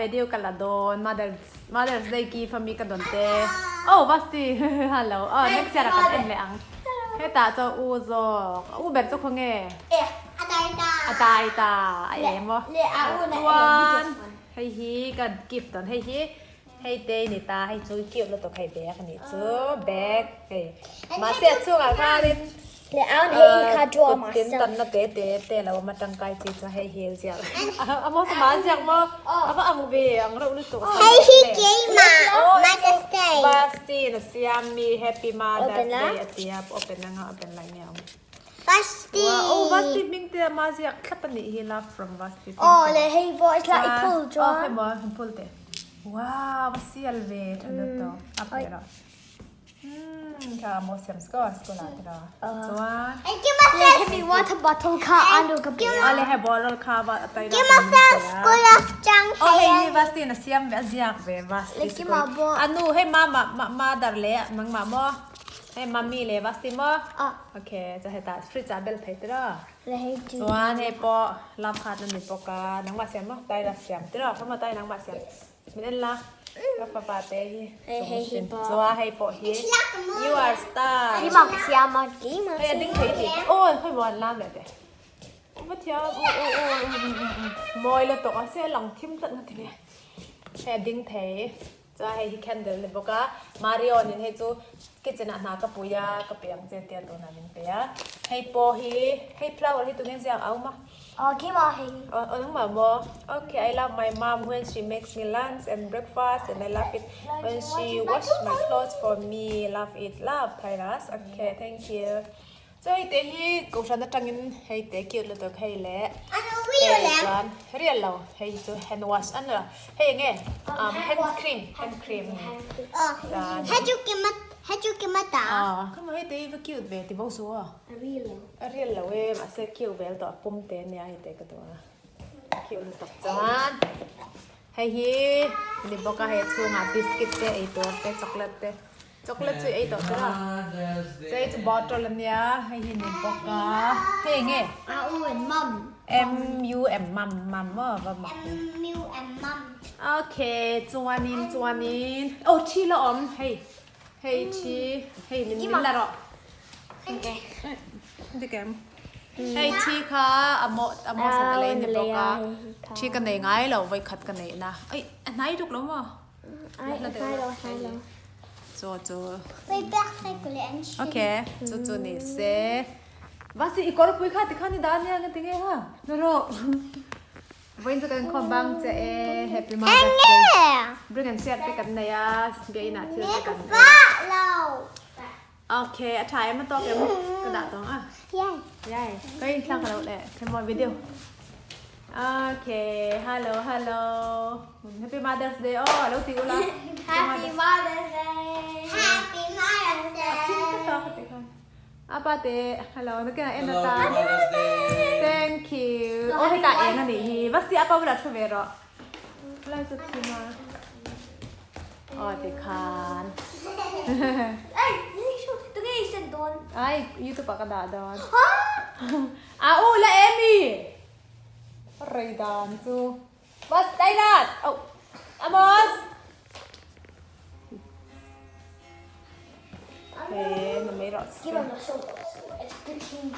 Video ka la dawn Mother's Mother's Day gift a mi ka dawn te Oh Vasti hello aw next year ah kan en leh ang hetah chuan u zawk a u ber chu khawnge a tai ta a eng aw chuan hei hi ka gift dawn hei hi hei te ni ta hei chu cute lutuk hei bag a nih chu bag hei mahse a chhungah khanin kut tin tanna te te te lo awm a tangkai chi chu hei hi a ziak a maw sama a ziak maw a va ang ve ang reuh lutuk hei hi keimah Basti na siam mi happy mother's day a tia open anga open lai nge a awm. Vasti. Wow, oh Vasti hming te a ma ziak thlap a nih hi love from Vasti. Oh le hei pawh i tla i phul chuan. Oh hei maw han phul teh. Wow, va sial ve tha deuh tawh. A pe rawh. Hmm, tha maw siam sko school ah te rawh. Chuan. Le hemi water bottle kha anu ka pe. Oh le hei bottle kha va tai ra. Kima fel school of chang Oh hei hi Vasti na siam ve a ziak ve Vasti. Le kima bo. Anu hei mama mother le nangmah maw. Hei mummy le Vasti maw. Ok, chu hetah fridge ah bel thei tiraw? Chuan hei pawh love card a ni bawk a, nangmah siam maw? Taira siam tiraw? Kha maw Taira nangmah siam? Min en la, ka fapa te hi chung sin. Chuan hei pawh hi you are star. Hei a ding thei tih aw hei maw an lam leh teh. Va thiam u u u mawi lutuk a se lang thim tlat nga ti ve. Hei a ding thei. Chuan hei hi candle ni bawk a, Mario nen hei chu kitchen ah hna ka pui a, ka pe ang che tia tunah min pe a. Hei pawh hi, hei flower hi tunge ziak a awm a? Aw keimah hei. Aw aw nangmah maw? Okay, I love my mom when she makes me lunch and breakfast and I love it when she wash my clothes for me, love it, love Thairaj. Okay, thank you. Chu hei te hi kohhran atangin hei te cute lutuk hei leh hei chuan real lo hei chu hand wash a ni lo hei eng nge hand cream hand cream khama hei te hi va cute ve ti bo su a a real lo e mahse cute vel tawh a pum te ania hei te ka duh a cute lutuk chuan hei hi ni bawk a hei chhungah biscuit te eitur te chocolate te. Chocolate chu ei tawh tura chu hei chu bottle ania hei hi ni bawk a hei eng nge A U and mum M U M mum mum maw va mak ve M U M mum Okay chuanin chuanin oh thi la awm hei hei thi hei min min la rawh Okay dik em hei thi kha a maw a maw san a lei ni bawk a thi ka nei ngai lo vawikhat ka neih na ai a hnai tuk lo maw Ai a hnai lo a hnai lo. Chaw chu. Okay, chu chu ni se. Vasi i kawr pui kha tikhan i dah ania nga tinge ha. Na rawh. Vawiin chu kan khawm bang che e. Happy Mother's Day. Bring and share te kan nei a, biain ah thil te kan ei. Okay, a tha em a tawk em ka dah tawng a. Yay. Yay. Ka in thlang lo le. Khe mo video. Okay, hello hello. Happy Mother's Day oh, lo ti ula. Happy Mother's Day. Happy Mother's Day. Ka ta ka te khan. Apa te, hello, na kena en ta. Happy Mother's Day. Thank you. Oh, heta eng ani hi. Vasi apa bula thu ve ro. Lai chu thima. Aw tikhan. Ai, tunge i send dawn? Ai, YouTube ah ka dah dawn. A u la Amy. Rei dan chu. Bas Dailas. Oh. Amos. He, na mai rawh se. Give him a shoulder. It's the king.